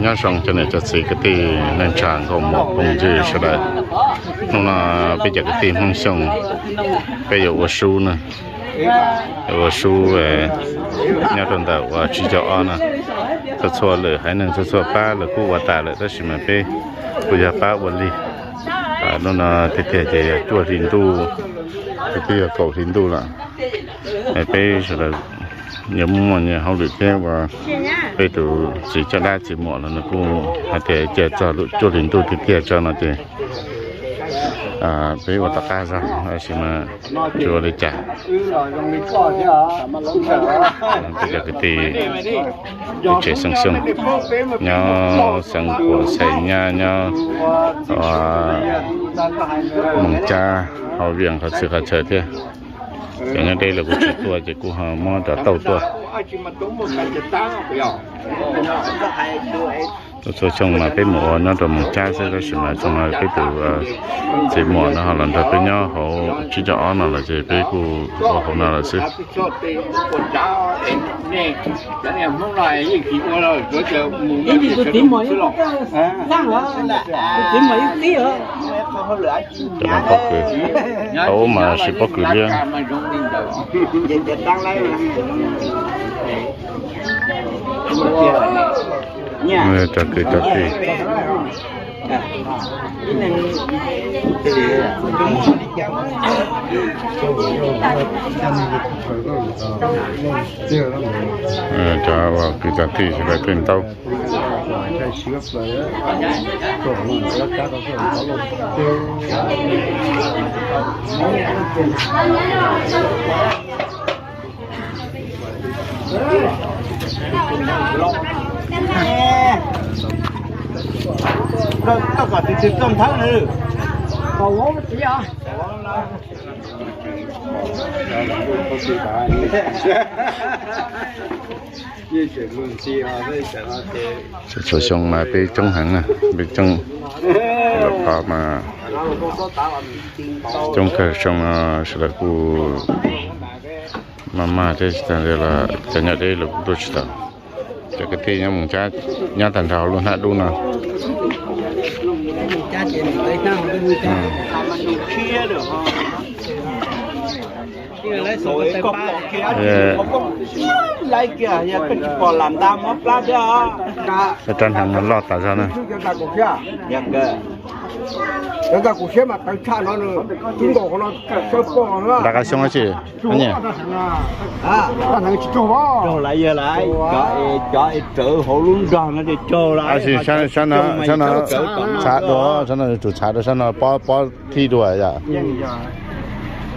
Nyob zoo cov niam cov txiv kwv tij neej tsa nkauj muam phooj ywg sawv daws. Hnub no peb cov kwv tij Hmoob Xyooj peb yuav ua sub na, yuav ua sub nyob rau ntawm uas tsib caug ob no. Txhua txhua lwm haiv neeg txhua txhua pab lawv kuj ua tas lawm tab sis mas peb kuj yog pab ua lig. Hnub no tiag tiag ces yog cuaj hli ntuj, twb yog kaum hli ntuj lawm. Peb sawv daws yuav muaj nyias hauj lwm thiab ua peb tus txiv caj dab txiv muam los nws kuj hais tias cia txog lub cuaj hli ntuj tiag tiag tso no ces peb ua tom qab zog tab sis mas tsis ua li cas. Peb cov kwv tij tsev Xeeb Xyooj nyob xeev Kuam Xais Nyab nyob Moos Cab hauv Vias qhov txhia qhov chaw thiab. Cov nyob deb los kuj tsis tuaj ces kuj ho muab cov tauj tuaj. Txhua xyoo mas peb mus ua nyob rau Moos Cab xwb tab sis mas xyoo no peb tus txiv muam no ho los nrog peb nyob hauv tsib caug ob no lawm ces peb kuj ua hauv no lawm xwb. Cov no pob kws, tau ub mas siv pob kws liab. Cov kwv cov tij, cov kwv cov tij sawv daws tej ntaub. Txhua xyoo mas peb coob heev na, peb coob, lawm qhov mas coob kawg. Xyoo no sawv daws kuj maj maj thiab, cov nyob deb los kuj tuaj tsis tau. Cov kwv tij nyob Moos Cab nyob tag nrho lub hnab dub no. Rab hneev no loj tas zog na. Nram qab xyoob dab tsi? Raug lawm yog lawm, cov es rawv hauv lub nrog no ces raug lawm. Sab no, sab no txhav dua, sab no yuav tsum txhav dua, sab no pob, pob thib dua yom.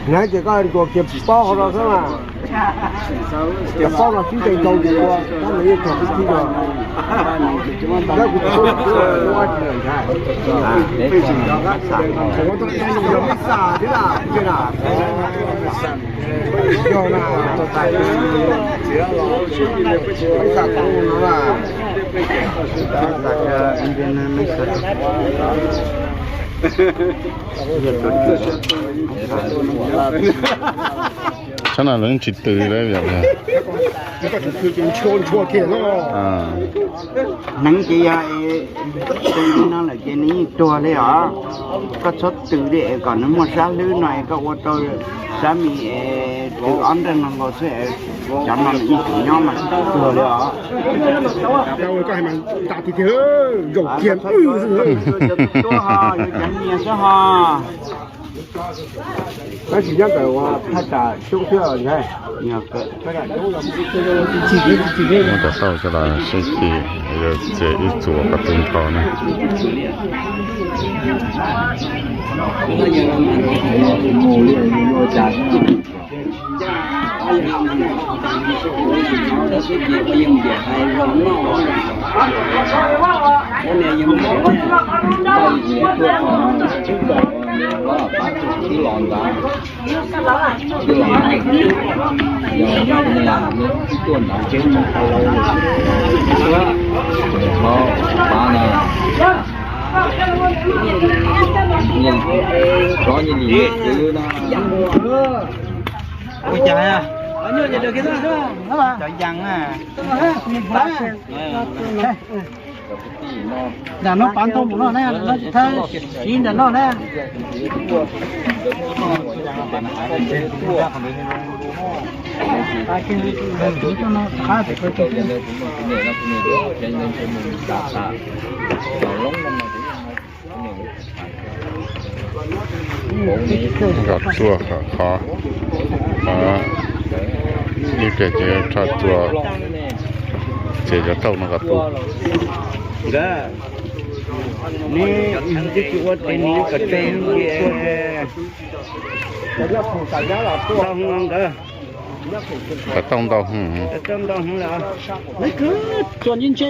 Hneev ces koj ntsuas kiag pob hauv no xwb mas. Cov pob no sib ntees nkaus ces ua pob no yeej txog qib thib dua. Tab kuv tsis paub kuv ua tsis ntshai. Yog na, peb xav kuv no na. Sab no lawv tsis tws li. Hneev ces yog tus li no lawm ces nws yeej tuag li os. Koj txhob tws li es kom nws muaj sab hlwb no es koj ua rau sab mis es tws ob nreeg no nkaus xwb es cov no nws yeej tseem nyob mas tsis tuag li os. Zaum kiag, cov nyias xwb ho. Tab sis nyob ntawm ua thaj tsam xyoob xwb ntag. Muab cov tauj coj los sib ti, yuav txiav ib txuas qhov twg nrho na. Ua cas? Cov yas na. Nram no pav ntoo mus no na, no tsis thawj siv nram no na. Nkag txuaj qhov, ib pliag ces rho txuas, ces cov rauj no kom tu. Nkawd, neb twb tsis ua tes nws kom tseg ntsia, ntawd, kom tau ntau, tau ntau hwv lawm. Txuas ntse ntse,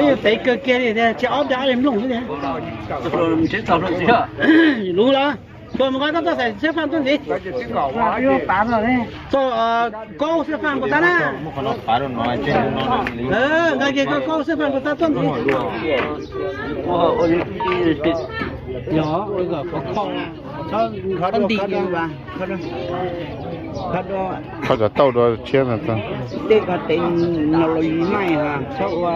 yog tev kawg kiag li tias tsis ob dab li nplooj xwb tiag. Lub los, txuas mus nqa txoj xaim xab faj tuaj ntxiv. Txoj kaub xab faj puas tag na? Nqa kiag koj kaub xab faj puas tag tuaj ntxiv. Yog, kho nti, kho cov tauj dua tshiab no. Tej ko tes no los yus maij txhob ua,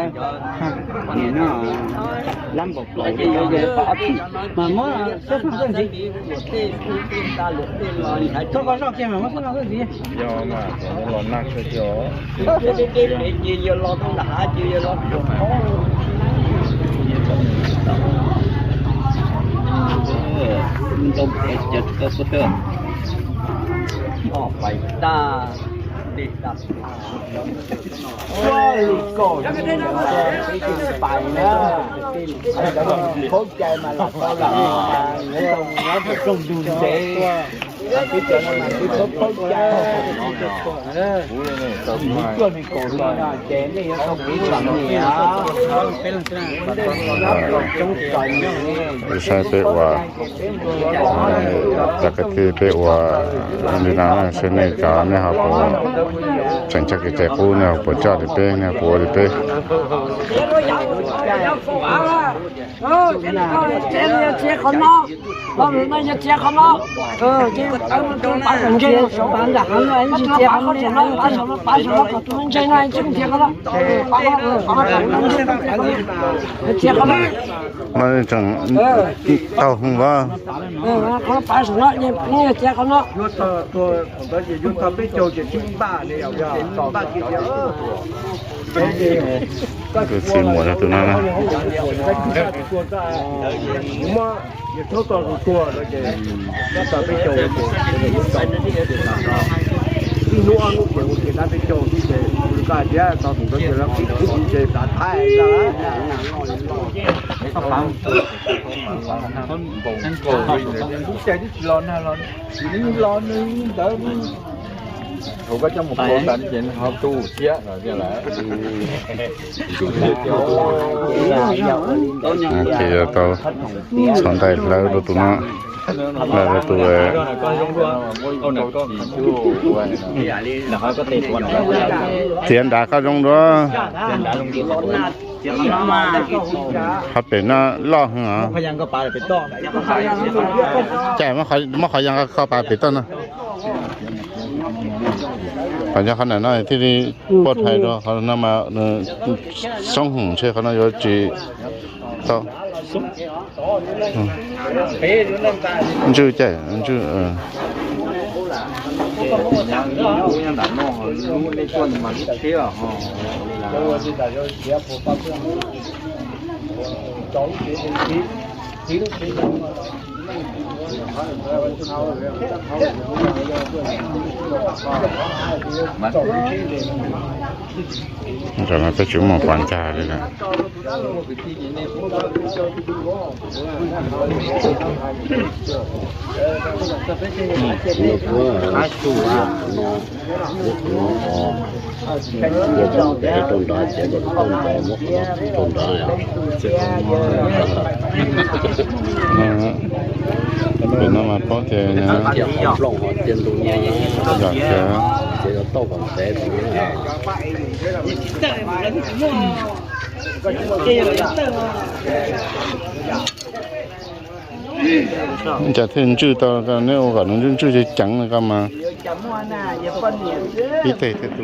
lab npaum kaus, mas muab xab faj tuaj ntxiv. Txhob kho zoj kiag mas muab xab faj tuaj ntxiv. Saib peb ua, cov kwv tij peb ua li no, saib nej cov nej ho puas tseem txoj kev cai qub, nej ho puas coj li peb, nej ho puas ua li peb. No tseem tau hwv as. Tus txiv muam yog tus no na. Lub caij twb tsis los nag los, los nws ntawd, thaum koj coj mus pauv tas ces nws ho tu thiab no tiag lawm. Ces yog tau txhos ntais hlawv rau tus no, hlawv rau tus, txiav nrad koj zoo dua. Qhov pem no loj heev os. Cas muab qhov yas nqa koj pas pem toj no. Qhov yog qhov ntawm no thiaj li poj hais rau qhov no mas xoob hwm ntshe qhov no yuav tsis tau. Ntswj caij ntswj. Tam no peb tsis muaj pas ncag li lawm. Pem no mas paub tias yog tias Cas thiaj ntswj tau, neb ua kom nws ntswj ntswj ceev ceev li ko mas. Ib teg thiaj tu.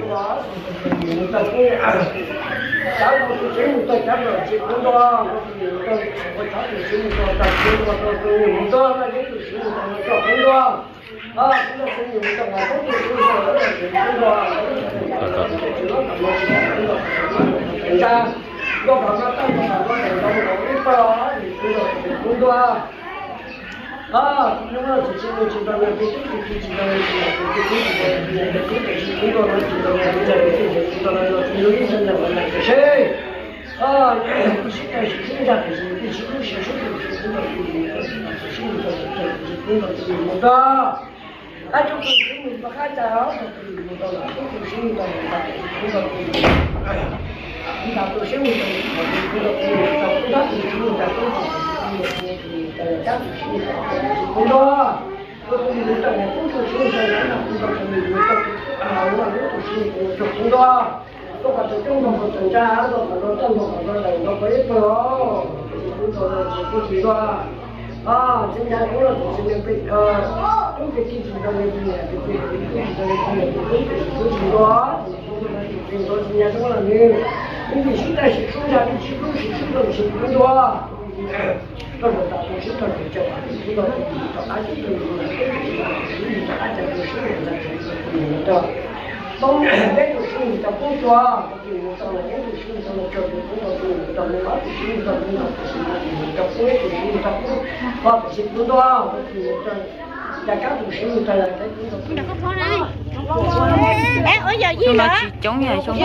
Xyoo no tsis coob yog xyoo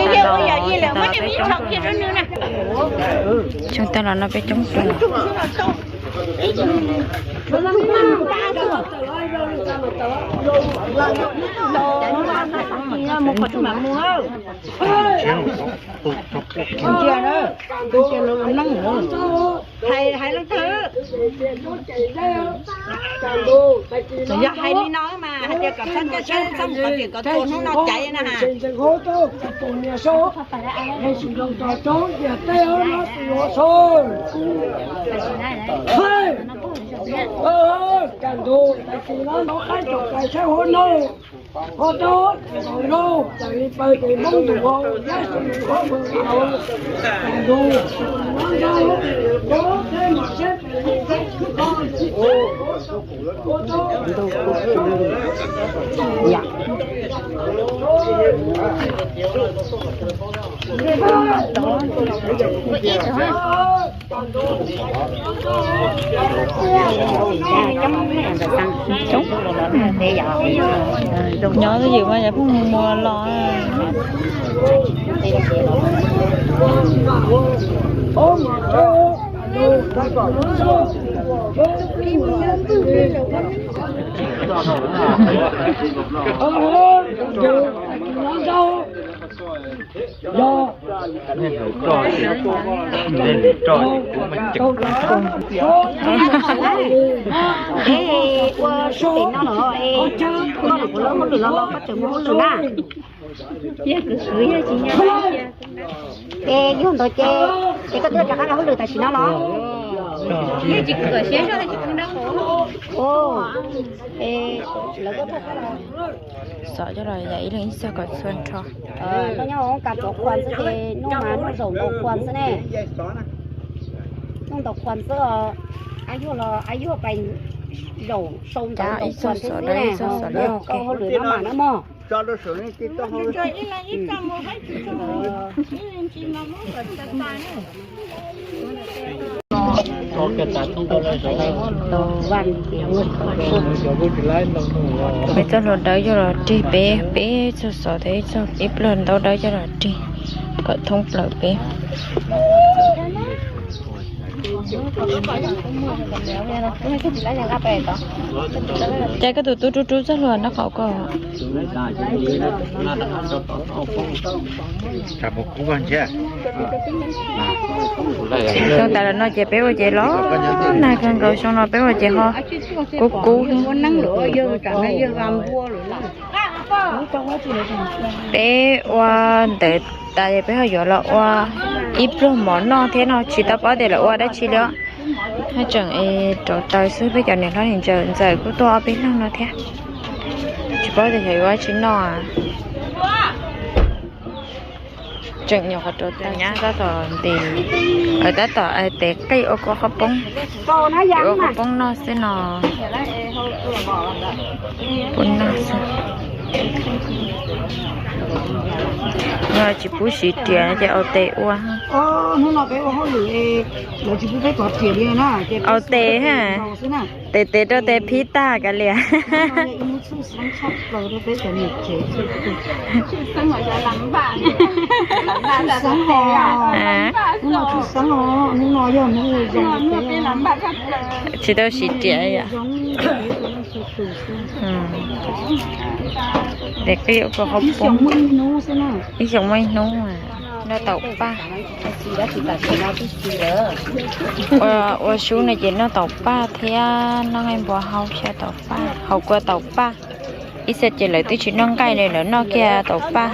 tag los, xyoo tag los no peb coob kawg. Hais, hais leej twg? Txawm yog hais li no mas hais tias kom txhob caij tsheb txhob mus qhov twg kom tua hnub no caiv na. Nyob twj ywm mas yog pheej mus mus los. Es ua sub pem no los es koj los kuv lawv hauj lwm los los koj tseem muaj hauj lwm na. Ces yog ntawd ces, ces koj twb rov qab rau hauj lwm tam sim no los? Xov coj los yam ib leeg ib txoj kom txhua nrho. Noj nyob hauv kas tsov qhuas xwb ces noj mas noj zaum ntaus qhuas xwb ne. Noj ntaus qhuas xwb os. Ab yuag los ab yuag pais zaum sau ntawv ntaus qhuas xwb ne. Koj hauj lwm no mas na mog. Peb txoj hlua dawb coj los rig peb, peb txoj xov thiab ib txoj, ib pluag ntaub dawb coj los rig kom thoob plaws peb. Ces koj tus tub rub rub txoj hlua nraub qaum ko. Xyoo tas los no ces peb ua ces los nag kawg nkaus, xyoo no peb ua ces ho kub kub. Peb ua ntawd tas es peb ho yuav los ua ib pluag mov noj thiab no, tsis tau paub tias lawv ua dab tsi li os. Noj tseem es rauv taws xwb, peb cov niam hlob niam ntxawm kuj tuaj ob peb leeg no thiab. Tsis paub tias xyov yuav tsis noj. Tseem nyuam qhuav rauv taws nyab tab tom ntes, tab tom tes qij ua kua qhov poob, ua qhov poob noj xwb no. Poob noj xwb. Yog tsis pub siv riam ces ua tes ua. Ua tes ha. Tes tes rau tes phib tag kav liam. Tsis tau siv riam yom. Tes qij ua kua qhov poob. Ib xyoos muaj ib hnub noj taum paj. Ua sub no ces noj taum paj thiab noj nqaij npua hau xyaw taum paj, haus kua taum paj. Ib txhia ces lawv twb tsis noj nqaij li, lawv noj kiag taum paj.